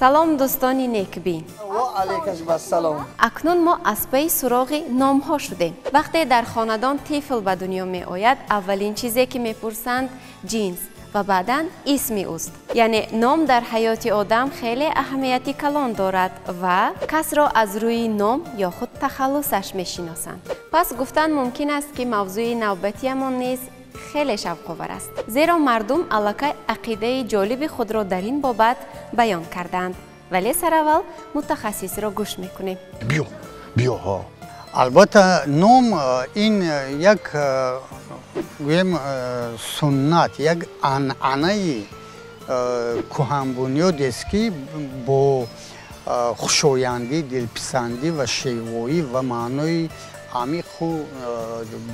Салом, дӯстони некбин. Ва алайкум ассалом. Акнун мо аз пайи суроғи номҳо шудем. Вақте дар хонадон тифл ба дунё меояд, аввалин чизе ки мепурсанд, ҷинс ва баъдан исми ӯст. Яъне ном дар ҳаёти одам хеле аҳамияти калон дорад ва касро аз рӯи ном ё худ тахаллусаш мешиносанд. Пас гуфтан мумкин аст, ки мавзӯи навбатиамон низ хеле шавқовар аст, зеро мардум аллакай ақидаи ҷолиби худро дар ин бобат баён кардаанд. Вале сараввал мутахассисро гӯш мекунем. Биё, биё, ҳо. Албатта, ном ин як, гӯем, суннат, як анъанаи кӯҳанбунёдест, ки бо хушояндӣ, дилписандӣ ва шевоӣ ва маънои амиқу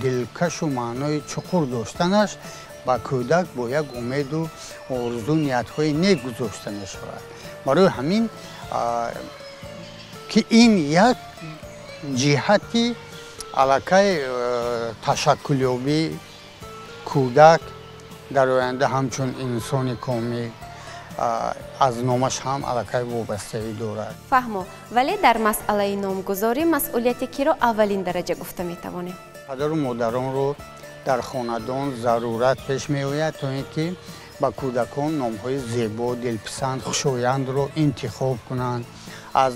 дилкашу маънои чуқур доштанаш ба кӯдак бо як умеду орзу, ниятҳои нек гузошта мешавад. Барои ҳамин ки ин як ҷиҳати аллакай ташаккулёбии кӯдак дар оянда ҳамчун инсони комил аз номаш ҳам аллакай вобастагӣ дорад. Фаҳмо, вале дар масъалаи номгузорӣ масъулияти киро аввалин дараҷа гуфта метавонем? Падару модаронро дар хонадон зарурат пеш меояд, то ин ки ба кӯдакон номҳои зебо, дилписанд, хушояндро интихоб кунанд, аз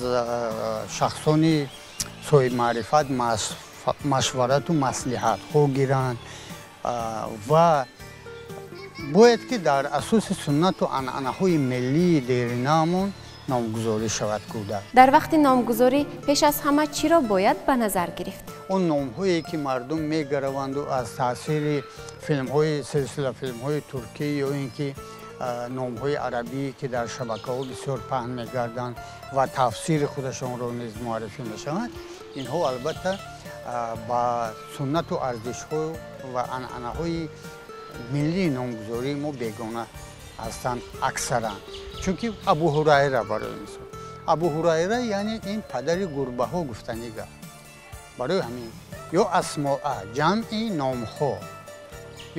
шахсони соҳибмаърифат машварату маслиҳатҳо гиранд ва бояд ки дар асоси суннату анъанаҳои миллии деринаамон номгузорӣ шавад кӯдак. Дар вақти номгузорӣ пеш аз ҳама чиро бояд ба назар гирифт? Он номҳое ки мардум мегараванду аз таъсири филмҳои, силсила филмҳои туркӣ ё ин ки номҳои арабӣ, ки дар шабакаҳо бисёр паҳн мегарданд ва тафсири худашонро низ муаррифӣ мешаванд, инҳо албатта ба суннату арзишҳо ва анъанаҳои миллии номгузории мо бегона ҳастанд аксаран. Чунки Абу Ҳурайра, барои мисол, Абу Ҳурайра яъне ин падари гурбаҳо гуфтанӣ гап. Барои ҳамин ё Асмоа, ҷамъи номҳо,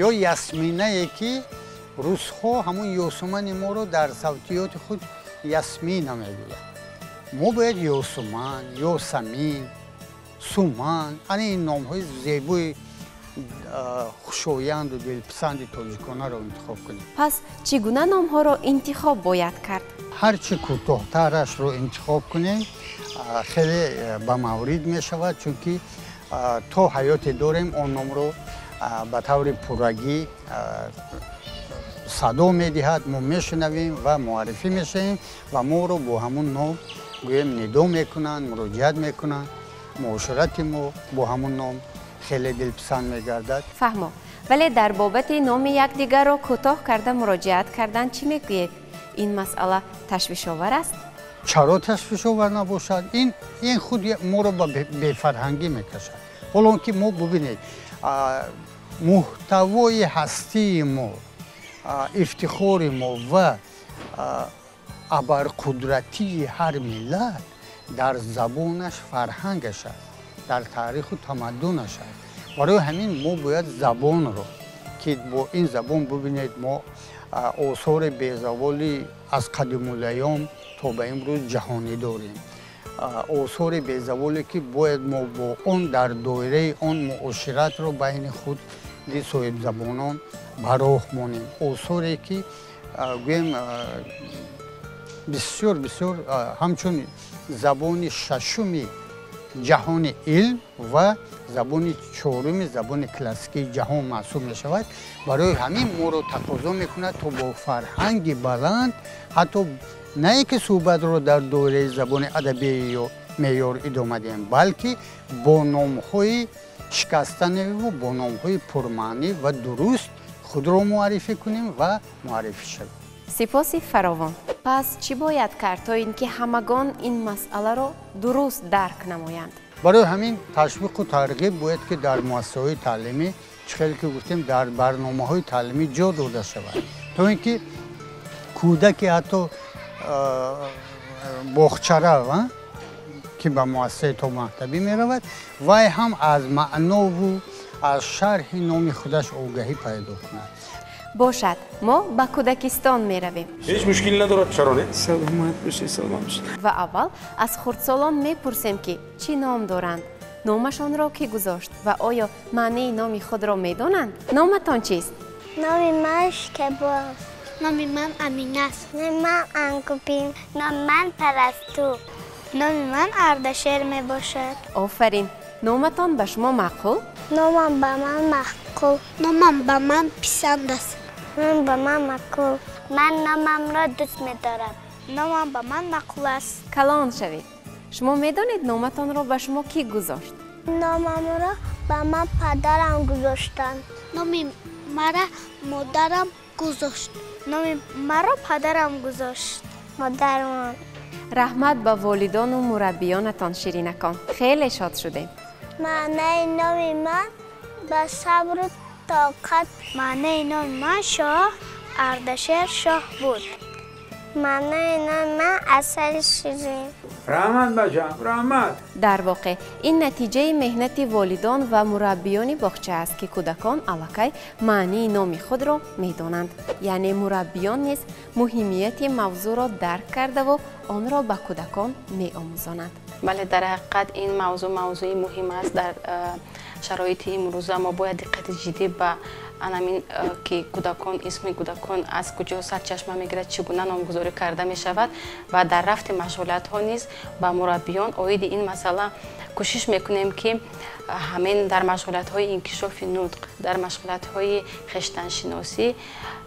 ё Ясминае, ки русҳо ҳамун ёсумани моро дар савтиёти худ Ясмина мегӯянд. Мо бояд Ёсуман, Ёсамин, Суман, ана ин номҳои зебои хушоянду дилписанди тоҷиконаро интихоб кунем. Пас чӣ гуна номҳоро интихоб бояд кард? Ҳарчи кӯтоҳтарашро интихоб кунем, хеле ба маврид мешавад, чунки то ҳаёте дорем, он номро ба таври пуррагӣ садо медиҳад, мо мешунавем ва муаррифӣ мешавем ва моро бо ҳамун ном, гӯем, нидо мекунанд, муроҷиат мекунанд. Муоширати мо бо ҳамун ном хеле дилписанд мегардад. Фаҳмо, вале дар бобати номи якдигарро кӯтоҳ карда муроҷиат кардан чӣ мегӯед? Ин масъала ташвишовар аст? Чаро ташвишовар набошад? Ин худ моро ба бефарҳангӣ мекашад. Ҳоло он ки мо, бубинед, муҳтавои ҳастии мо, ифтихори мо ва абарқудратии ҳар миллат дар забонаш, фарҳангаш аст, дар таъриху тамаддунаш аст. Барои ҳамин мо бояд забонро, ки бо ин забон, бубинед, мо осори безаволи аз қадимулайём то ба имрӯз ҷаҳонӣ дорем, осори безаволе, ки бояд мо бо он дар доираи он муоширатро байни худ соҳибзабонон ба роҳ монем, осоре ки, гӯем, бисёр бисёр ҳамчун забони шашуми ҷаҳони илм ва забони чоруми забони классикии ҷаҳон маҳсуб мешавад. Барои ҳамин моро тақозо мекунад, то бо фарҳанги баланд ҳатто на ин ки суҳбатро дар доираи забони адабии ё меъёр идома диҳем, балки бо номҳои шикастанаву бо номҳои пурмаънӣ ва дуруст худро муаррифӣ кунем ва муаррифӣ шавем. Сипоси фаровон. Пас чӣ бояд кард, то ин ки ҳамагон ин масъаларо дуруст дарк намоянд? Барои ҳамин ташвиқу тарғиб бояд ки дар муассисаҳои таълимӣ, чӣ хеле ки гуфтем, дар барномаҳои таълимӣ ҷо дода шавад, то ин ки кӯдаке ҳатто боғчарав, ки ба муассисаи томактабӣ меравад, вай ҳам аз маънову аз шарҳи номи худаш огаҳӣ пайдо кунад. Бошад, мо ба кӯдакистон меравем. Ҳеҷ мушкиле надорад, чаро не? Саломат бошед, саломат бошед. Ва аввал аз хурдсолон мепурсем, ки чӣ ном доранд, номашонро кӣ гузошт ва оё маънии номи худро медонанд? Номатон чист? Номи ман Шкебоз. Номи ман Амина аст. Номи ман Ангубин. Номи ман Парасту. Номи ман Ардашер мебошад. Офарин. Номатон ба шумо маъқул? Номам ба ман маъқул. Номам ба ман писанд аст. Номам ба ман маъқул. Ман номамро дӯст медорам. Номам ба ман маъқул аст. Калон шавед. Шумо медонед номатонро ба шумо кӣ гузошт? Номамро ба ман падарам гузоштанд. Номи мара модарам гузошт. Номи маро падарам гузошт. Модарам. Раҳмат ба волидону мураббиёнатон, ширинакон. Хеле шод шудем. Маънаи номи ман ба сабру тоқат. Маънаи номи ман Шоҳ Ардашер Шоҳ буд. Маънаи номи ман асали ширин. Раҳмат бачам, раҳмат. Дар воқеъ ин натиҷаи меҳнати волидон ва мураббиёни боғча аст, ки кӯдакон аллакай маънии номи худро медонанд. Яъне мураббиён низ муҳимияти мавзӯъро дарк кардаву онро ба кӯдакон меомӯзонанд. Бале, дар ҳақиқат ин мавзӯъ мавзӯи муҳим аст. Дар шароити имрӯза мо бояд диққати ҷиддӣ ба анамин ки кӯдакон, исми кӯдакон аз куҷо сарчашма мегирад, чӣ гуна номгузорӣ карда мешавад ва дар рафти машғулиятҳо низ ба мураббиён оиди ин масъала кӯшиш мекунем, ки ҳамин дар машғулиятҳои инкишофи нутқ, дар машғулиятҳои хештаншиносӣ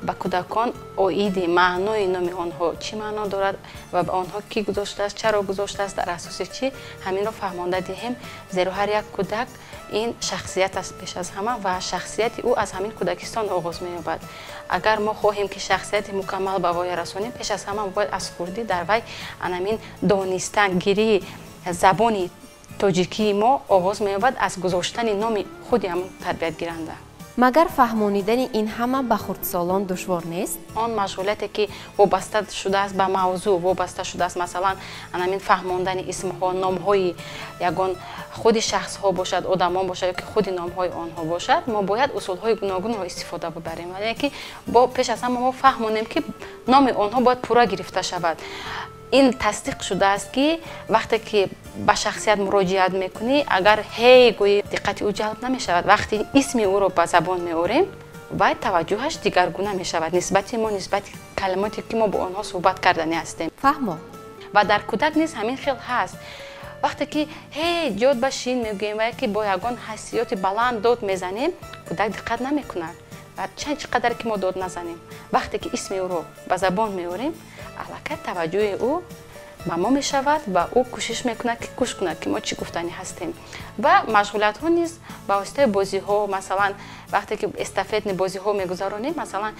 ба кӯдакон оиди маънои номи онҳо чӣ маъно дорад ва ба онҳо кӣ гузоштааст, чаро гузоштааст, дар асоси чӣ ҳаминро фаҳмонда диҳем. Зеро ҳар як кӯдак ин шахсият аст пеш аз ҳама ва шахсияти ӯ аз ҳамин кӯдакистон оғоз меёбад. Агар мо хоҳем, ки шахсияти мукаммал ба воя расонем, пеш аз ҳама бояд аз хурдӣ дар вай анамин донистангирии забони тоҷикии мо оғоз меёбад аз гузоштани номи худи ҳамон тарбиятгиранда. Магар фаҳмонидани ин ҳама ба хурдсолон душвор нест? Он машғулияте ки вобаста шудааст ба мавзӯъ, вобаста шудааст масалан анамин фаҳмондани исмҳо, номҳои ягон худи шахсҳо бошад, одамон бошад ё ки худи номҳои онҳо бошад, мо бояд усулҳои гуногунро истифода бибарем. Яъне ки бо пеш аз ҳама мо фаҳмонем, ки номи онҳо бояд пурра гирифта шавад. Ин тасдиқ шудааст, ки вақте ки ба шахсият муроҷиат мекунӣ, агар ҳей гӯӣ, диққати ӯ ҷалб намешавад. Вақте исми ӯро ба забон меорем, вай таваҷҷӯҳаш дигаргуна мешавад нисбати мо, нисбати калимоте ки мо бо онҳо суҳбат кардани ҳастем. Фаҳмо. Ва дар кӯдак низ ҳамин хел ҳаст. Вақте ки ҳей ҷод ба шин мегӯем ва яке бо ягон ҳассиёти баланд дод мезанем, кӯдак диққат намекунад. Ва чанд чӣ қадар ки мо дод назанем, вақте ки исми ӯро ба забон меорем, аллакай таваҷҷӯҳи ӯ ба мо мешавад ва ӯ кӯшиш мекунад, ки гӯш кунад, ки мо чӣ гуфтанӣ ҳастем. Ва машғулиятҳо низ ба воситаи бозиҳо, масалан вақте ки эстафетни бозиҳо мегузаронем, масалан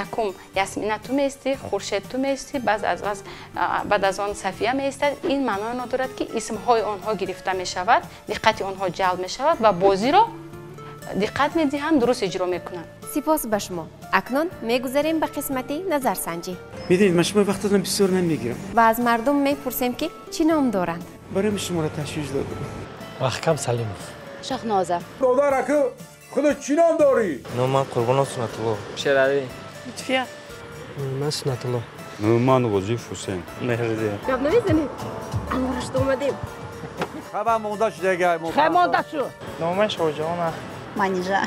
якум Ясмина ту меистӣ, Хуршед ту меистӣ, баъд аз он Сафия меистад. Ин маънои онро дорад, ки исмҳои онҳо гирифта мешавад, диққати онҳо ҷалб мешавад ва бозиро диққат медиҳанд, дуруст иҷро мекунанд. Сипос ба шумо. Акнун мегузарем ба қисмати назарсанҷӣ. Медонед, ман шумо вақтатон бисёр намегирам. Ва аз мардум мепурсем, ки чӣ ном доранд. Барои шуморо ташвиш додам. Маҳкам Салимов. Шаҳноза. Додар ака, худат чӣ ном дорӣ? Номи ман Қурбонов Сунатулло. Шералӣ. Лутфия. Номи ман Сунатулло. Номи ман Ғозиев Ҳусейн. Меҳриддин. Гап намезанед? Анвар шуд омадем. Хабар монда шудагай. Хай монда шуд. Номи ман Шоҳҷаҳон. Манижа.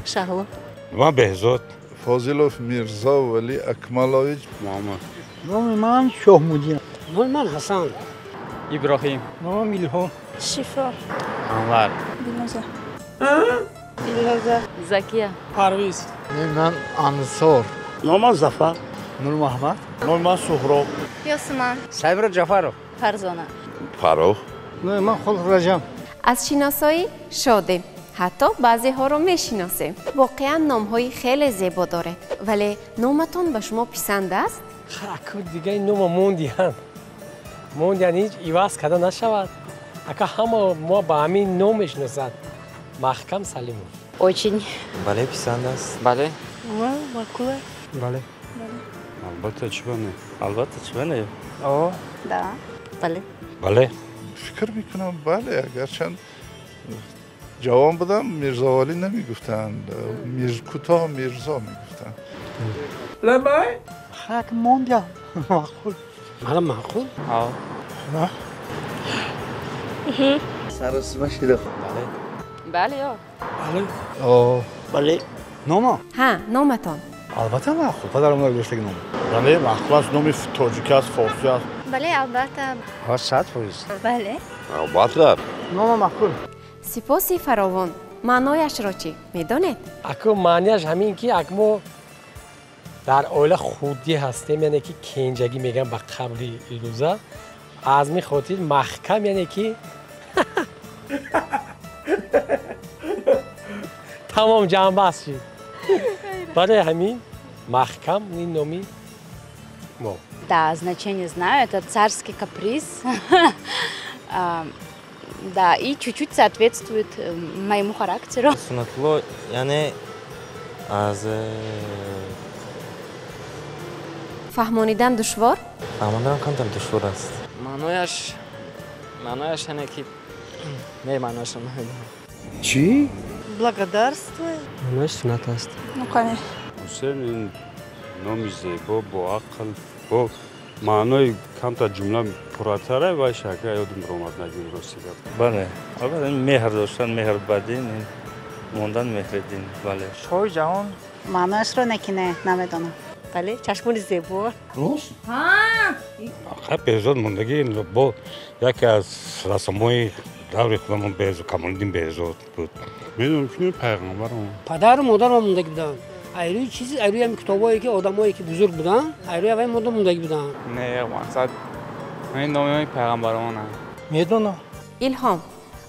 Шаҳло. Ман Беҳзод. Фозилов Мирзо Вали Акмалович. Муҳаммад. Номи ман Шоҳмуддин. Номи ман Ҳасан. Иброҳим. Номам Илҳом. Шифо. Анвар. Дилноза. Дилноза. Закия. Парвиз. Номи ман Ансор. Номи ман Зафар. Нурмуҳаммад. Номи ман Суҳроб. Ёсуман. Сайбир Ҷафаров. Фарзона. Фаррух. Номи ман Хулқ Раҷаб. Аз шиносоӣ шодем. Ҳатто баъзеҳоро мешиносем. Воқеан номҳои хеле зебо доред. Вале номатон ба шумо писанд аст? Аку дигаи нома мондиҳанд. Мондиҳанд, ҳеҷ иваз карда нашавад. Ака ҳама мо ба ҳамин ном мешиносад. Маҳкам Салимов. Очень. Бале, писанд аст. Бале. Маъқула. Бале. Албатта, чӣ ба не? Албатта, чӣ ба не? О. Да. Бале. Бале. Фикр мекунам, бале, агарчанд ҷавон будам, Мирзовалӣ намегуфтанд, кӯтоҳ Мирзо мегуфтанд. Лабай? Хак мондя. Маъқул. Мана маъқул? Ҳа. На. Саросима шуда. Бале. Бале ё. Бале. О, бале. Нома? Ҳа, номатон. Албатта маъқул. Падарам гузоштаги ном. Бале, маъқул аст. Номи тоҷикӣ аст, форсӣ аст. Бале, албатта. Ҳа, 100%. Бале. Албатта. Нома маъқул. Сипоси фаровон. Маънояшро чӣ медонед? Аку маънияш ҳамин ки ак мо дар оила худдӣ ҳастем, яъне ки кенҷагӣ мегӯям ба қабли ирӯза. Аз ми хотир маҳкам, яъне ки тамом ҷамъбаст шид. Барои ҳамин маҳкам ин номи мо. Да, значение знаю, это царский каприз. Да, и чуть-чуть соответствует моему характеру. Суннатулло, яъне аз Фаҳмонидан душвор? Фаҳмондан камтар душвор аст. Маънояш яъне ки не, маънояшро намедонам. Чӣ? Благодарствую. Маънояш суннат аст. Ну, конечно. Ҳусейн ин номи зебо, бо ақл, бо маънои камтар ҷумла пурратара вай шакла ёдим ромад нагир рости гап. Бале, албатта меҳр доштан, меҳр ба дин, мондан меҳри дин, бале. Шоҳи ҷаҳон. Маънояшро не ки не, намедонам. Бале, чашмони зебо. Рост? Ҳа. Хай Беҳзод мондагӣ бо яке аз расмҳои даври худамон Беҳзод, Камолиддин Беҳзод буд. Медонам ки пайғамбарам. Падару модарам мондагӣ буданд. Айрӯи чизи, айрӯи ҳамин китобҳое ки одамое ки бузург буданд, айрӯи аввали мода мондагӣ буданд. Не, мақсад ин номи пайғамбаронанд. Медонам. Илҳом.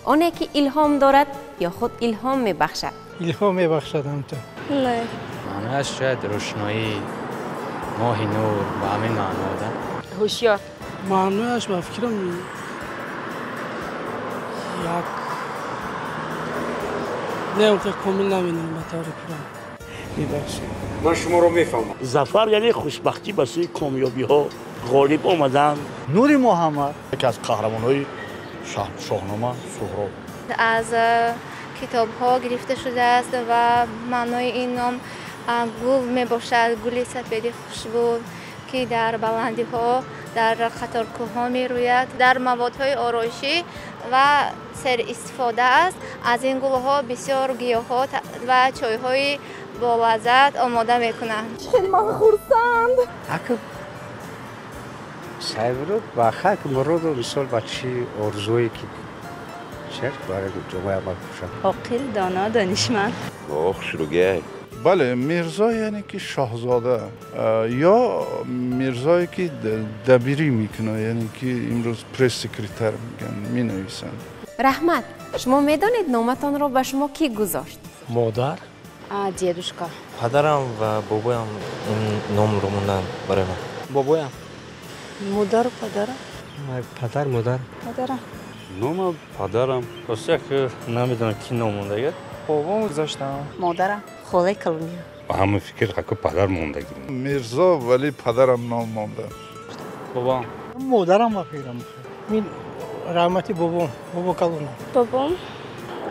Оне ки илҳом дорад ё худ илҳом мебахшад? Илҳом мебахшад ҳамто. Не. Маънояш шояд рӯшноӣ, моҳи нур, ба ҳамин маъно да. Ҳушёр. Маънояш ба фикрам як не, он комил намедонам ба таври пурра. Мебахшед. Ман шуморо мефаҳмам. Зафар яъне хушбахтӣ ба сӯи комёбиҳо ғолиб омадан. Нури Муҳаммад. Яке аз қаҳрамонҳои Шоҳнома Суҳроб. Аз китобҳо гирифта шудааст ва маънои ин ном гул мебошад, гули сафеди хушбӯ ки дар баландиҳо, дар қаторкӯҳҳо мерӯяд, дар маводҳои ороишӣ ва серистифода аст. Аз ин гулҳо бисёр гиёҳҳо ва чойҳои болаззат омода мекунанд. Хеле ман хурсанд. Ака сайбро ба хак муроду мисол ба чӣ орзуе ки чер барои ҷомеа амал кушад. Оқил, доно, донишманд. Ох, шуругай. Бале, Мирзо яъне ки шоҳзода ё мирзое ки дабирӣ мекунад, яъне ки имрӯз пресс-секретар мегӯянд, менависанд. Раҳмат. Шумо медонед номатонро ба шумо кӣ гузошт? Модар. Дедушка. Падарам ва бобоям ин номро монданд барои ман. Бобоям. Модару падарам. Падар, модар. Падарам. Нома падарам. Рости як намедонам ки ном мондагӣ. Бобом гузоштам. Модарам. Холаи калония. Ба ҳама фикр ҳаку падар мондагӣ. Мирзо вале падарам ном монда. Бобом. Модарам ба фикрам. Мин раҳмати бобом, бобо калонам. Бобом.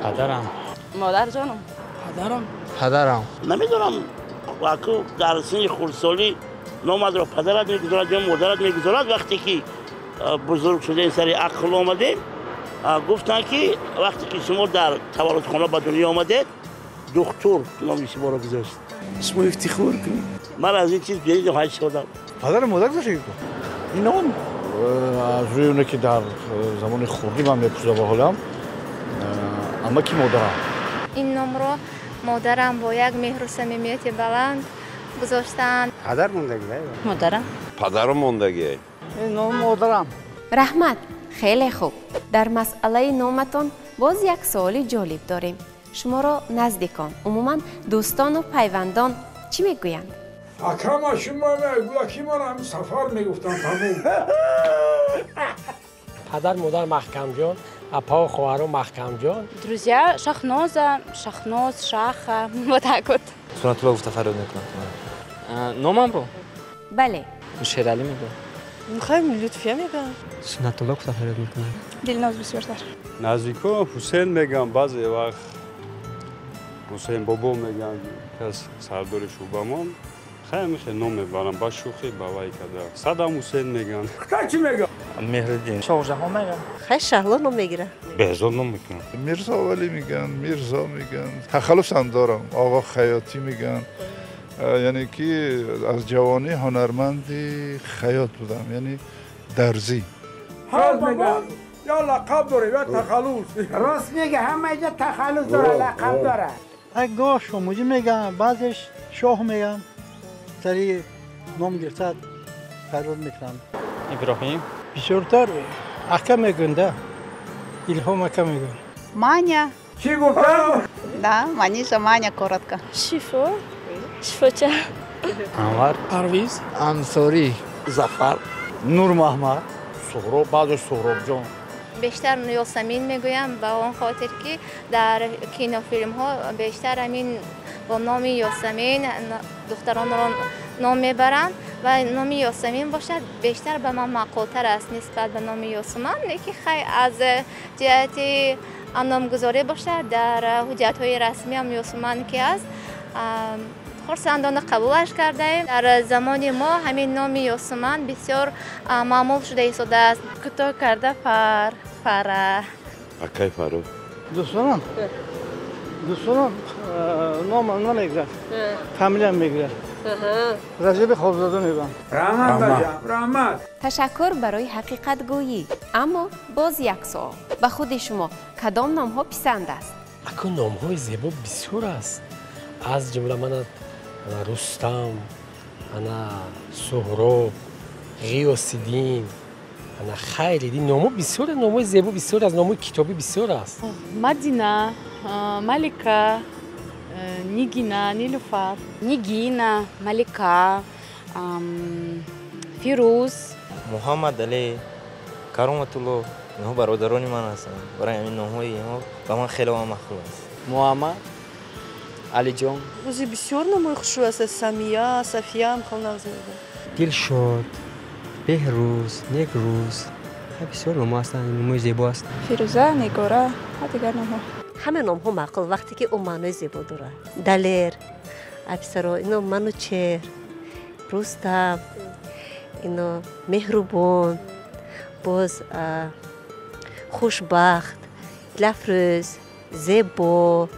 Падарам. Модарҷонам. Падарам. Падарам. Намедонам, аку дар синни хурдсолӣ номатро падарат мегузорад ё модарат мегузорад. Вақте ки бузург шудем, сари ақл омадем, гуфтанд ки вақте ки шумо дар таваллудхона ба дунё омадед, духтур номи шуморо гузошт. Шумо ифтихор кунед. Ман аз ин чиз беридам, ҳай шодам. Падару модар гузоштагӣ ку? Ин ном аз рӯи оне ки дар замони хурдӣ ман мепурсидам ба ҳолам, амаки модарам. Ин номро модарам бо як меҳру самимияти баланд гузоштаанд. Падар мондагӣ? Модарам. Падарам мондагӣ. Ин ном модарам. Раҳмат. Хеле хуб. Дар масъалаи номатон боз як суоли ҷолиб дорем. Шуморо наздикон, умуман дӯстону пайвандон чӣ мегӯянд? Акама шумо мегӯяд ки ман ҳамин сафар мегуфтам тамом. Падар, модар Маҳкамҷон, апа хоҳаро Маҳкамҷон. Друзья Шахноза, Шахноз, Шаха, вот так вот. Суннатулло гуфта фарёд мекунам. Номамро? Бале. Шералӣ мегӯям. Хай Лютфия мегӯям. Суннатулло гуфта фарёд мекунам. Дилноз бисёртар. Наздикон Ҳусейн мегӯям, баъзе вақт Ҳусейн бобо мегӯям, кас сардори шӯъбамон. Хай мехе ном мебарам, ба шӯхӣ ба вай када. Саддам Ҳусейн меган. Хай чӣ меган? Меҳриддин. Шоҳҷаҳон меган. Хай Шаҳло ном мегира. Беҳзод ном мекунам. Мирзо Валӣ меган, Мирзо меган. Тахаллус ҳам дорам. Оғо Хаётӣ меган. Яъне ки аз ҷавонӣ ҳунарманди хаёт будам, яъне дарзӣ. Ҳар меган я лақаб дора, я тахаллус. Рост мега, ҳама ҷо тахаллус дора, лақаб дора. Гоҳ Шомуҷӣ меган, баъзеш Шоҳ меган. Сари ном гирифта фарёд мекунанд. Иброҳим. Бисёртар ака мегӯянд, да. Илҳом ака мегӯянд. Маня. Чӣ гуфтам? Да, Манижа, Маня коротко. Шифо. Шифоча. Анвар. Парвиз. Ансорӣ. Зафар. Нурмаҳмад. Суҳроб, баъзеш Суҳробҷон. Бештар Ёсамин мегӯям ба он хотир ки дар кинофилмҳо бештар ҳамин бо номи Ёсамин духтаронро ном мебаранд ва номи Ёсамин бошад бештар ба ман маъқултар аст нисбат ба номи Ёсуман, лекин хай аз ҷиҳати номгузорӣ бошад дар ҳуҷҷатҳои расмӣ ҳам Ёсуман ки аст хурсандона қабулаш кардаем. Дар замони мо ҳамин номи Ёсуман бисёр маъмул шуда истодааст. Кӯтоҳ карда Фар, Фара. Акай Фарух. Дӯстонам, дӯстонам ном намегирад, фамилиям мегирад. Раҷаби Хобзода мегӯям. Раҳмат баҷам, раҳмат. Ташаккур барои ҳақиқатгӯӣ. Аммо боз як суол. Ба худи шумо кадом номҳо писанд аст? Акун номҳои зебо бисёр аст. Аз ҷумла мана Рустам, ана Суҳроб, Ғиёсиддин, ана Хайриддин. Номҳо бисёр, номҳои зебо бисёр аст, номҳои китобӣ бисёр аст. Мадина, Малика, Нигина, Нилуфар. Нигина, Малика, Фирӯз. Муҳаммад Алӣ, Кароматулло. Инҳо бародарони ман ҳастанд. Барои ҳамин номҳои инҳо ба ман хеле маъқул аст. Муҳаммад Алиҷон. Ози бисёр номҳои хушрӯ аст. Самия, Сафия ҳам хел нағз мегӯям. Дилшод, Беҳрӯз, Некрӯз. Бисёр номҳо ҳастанд, номҳои зебо аст. Фирӯза, Нигора ва дигар номҳо. Ҳама номҳо маъқул вақте ки ӯ маънои зебо дорад. Далер, афсаро, ино Манучер, Рустам, ино Меҳрубон, боз Хушбахт, Дилафрӯз, Зебо,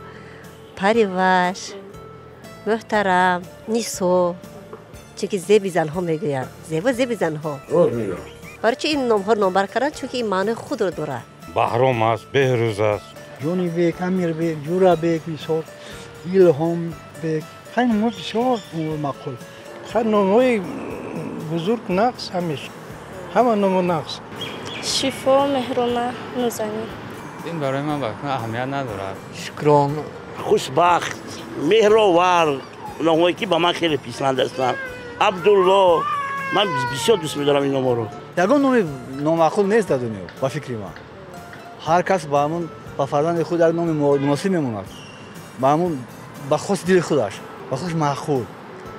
Париваш, Муҳтарам, Нисо. Чунки зеби занҳо мегӯянд. Зебо зеби занҳо. Рост мегӯянд. Барои чи ин номҳоро номбар карданд? Чунки ин маънои худро дорад. Баҳром аст, Беҳрӯз аст. Ҷонибек, Амирбек, Ҷурабек, мисол, Илҳомбек. Хай номҳо бисёр маъқул. Хай номҳои бузург нағз ҳамеш. Ҳама номҳо нағз. Шифо, Меҳруна, Нузанин. Ин барои ман аҳамият надорад. Шукрон. Хушбахт, Меҳровар, номҳое ки ба ман хеле писанд ҳастанд. Абдулло, ман бисёр дӯст медорам ин номҳоро. Ягон номи номаъқул нест дар дунё, ба фикри ман. Ҳар кас ба ҳамон ба фарзанди худ як номи муносиб мемонад. Ба ҳамон ба хоси дили худаш, ба худаш маъқул,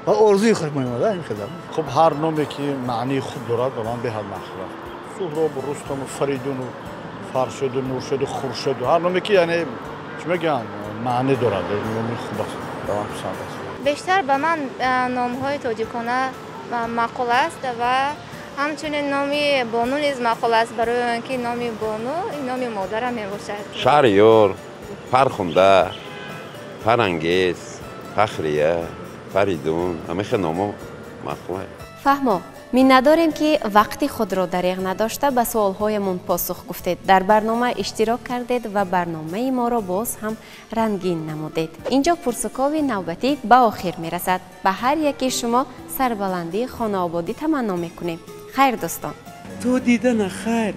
ба орзуи худ мемонад. Ин хел. Хуб, ҳар номе ки маънии хуб дорад ба ман беҳад маъқул аст. Суҳробу Рустаму Фаридуну Фаршоду Нуршоду Хуршеду, ҳар номе ки яъне чӣ мегӯянд маънӣ дорад, номи хуб аст, ба ман писанд аст. Бештар ба ман номҳои тоҷикона маъқул аст ва ҳамчунин номи Бону низ маъқул аст, барои он ки номи Бону номи модарам мебошад. Шаҳриёр, Фархунда, Фарангез, Фахрия, Фаридун, ҳамин хел номҳо маъқул. Фаҳмо, миннатдорем ки вақти худро дареғ надошта ба суолҳоямон посух гуфтед, дар барнома иштирок кардед ва барномаи моро боз ҳам рангин намудед. Инҷо пурсукови навбатӣ ба охир мерасад. Ба ҳар яки шумо сарбаландии хонаободӣ таманно мекунем. Хайр, дӯстон. То дидана хайр.